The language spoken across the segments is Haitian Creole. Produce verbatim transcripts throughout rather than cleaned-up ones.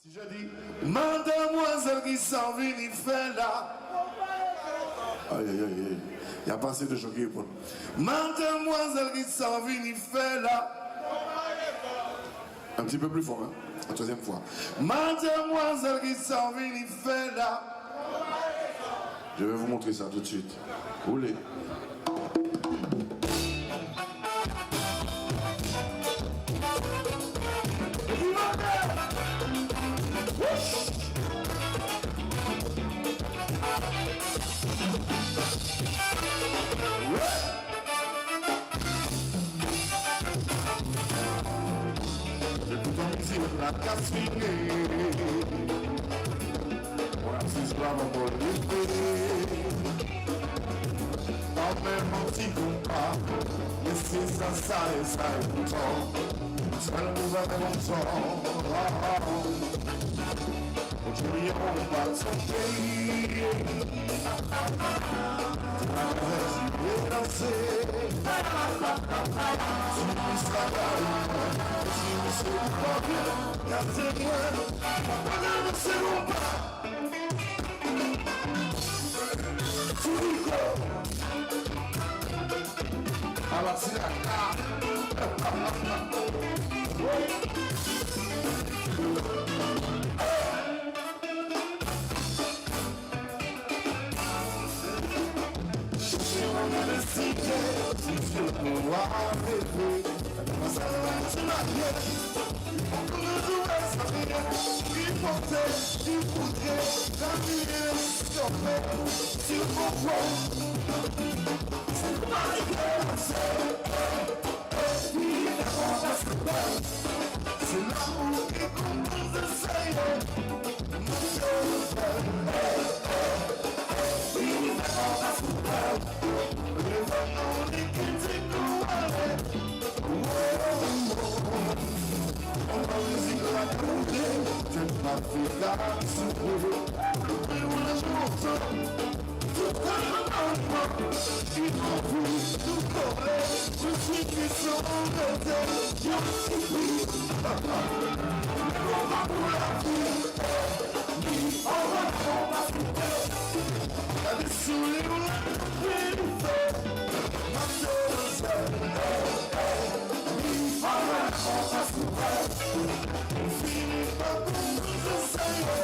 Je dis, mademwazèl, kisa w vini fè la? Ay, ay, ay, ay. Y a pase de jan ki reponn. Mademwazèl, kisa w vini fè la? Un petit peu plus fort, hein? La troisième fois. Mademwazèl, kisa w vini fè la? Je vais vous montrer ça tout de suite. Roulez. Epi tann mizik la ka swinge. Mwen ap sezi la, mwen bon leve. Anmenm an ti konpa. Mesye sa, sa e sa e kontan. Sèl nou zanmi kontan. Bondye li an pa tonbe. Travèse, danse. Ti misye la, ti misye la, gade mwen. Pa gade se konpa. Ti Rico. Ala ti laka. Chèche mwen nan deside, si Dye pou w a reve. Sa nou ti marye. Pou nou jwe sa byen. Ki pote, ki pote, sa byen. Chòfe, si w konprann. Se pa li ki pase. Se lanmou ki konpoze sa yo. Mwen se ou sèl. Li fè konpa sou kè. Leve non li ki di kou ale. Anba mizik la koule, tèt la fè la soufle. Louvri w nan jou ansanm. Tout kè nan mwen, y compris tout kole. Je suis puissant, rete, yon ti pri. Yon konpa pou lavi. Li anvan konpa pou kole. Gade souri w la, li fè. Matematik, li anvan konpa pou kole. Fini pa konprann sa ye.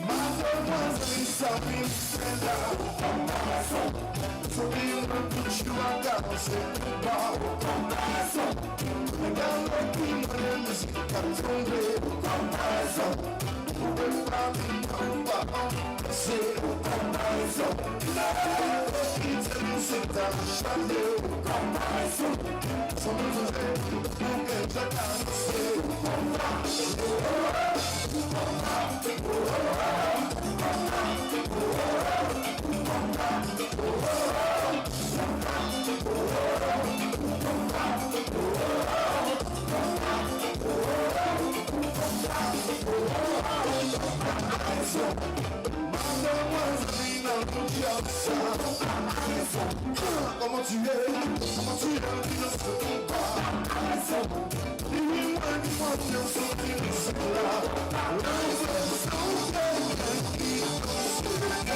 Mademwazèl, sa vin fè la. Souri mwen toujou ap avanse pou ba w konparazon. Regarde ki mwen mizik k ap tonbe konparazon. Ou pa vin konpa, se konparazon. Lè ki di nou se ta chale konparazon. San nou vle pou gen djak avanse konpa. Kòman ti ye? Kòman ti ye? Ki nan se konpa. Li mwen ki konfyans ou ki nan se la. Lè se sa ou te gen ki nan se konpa.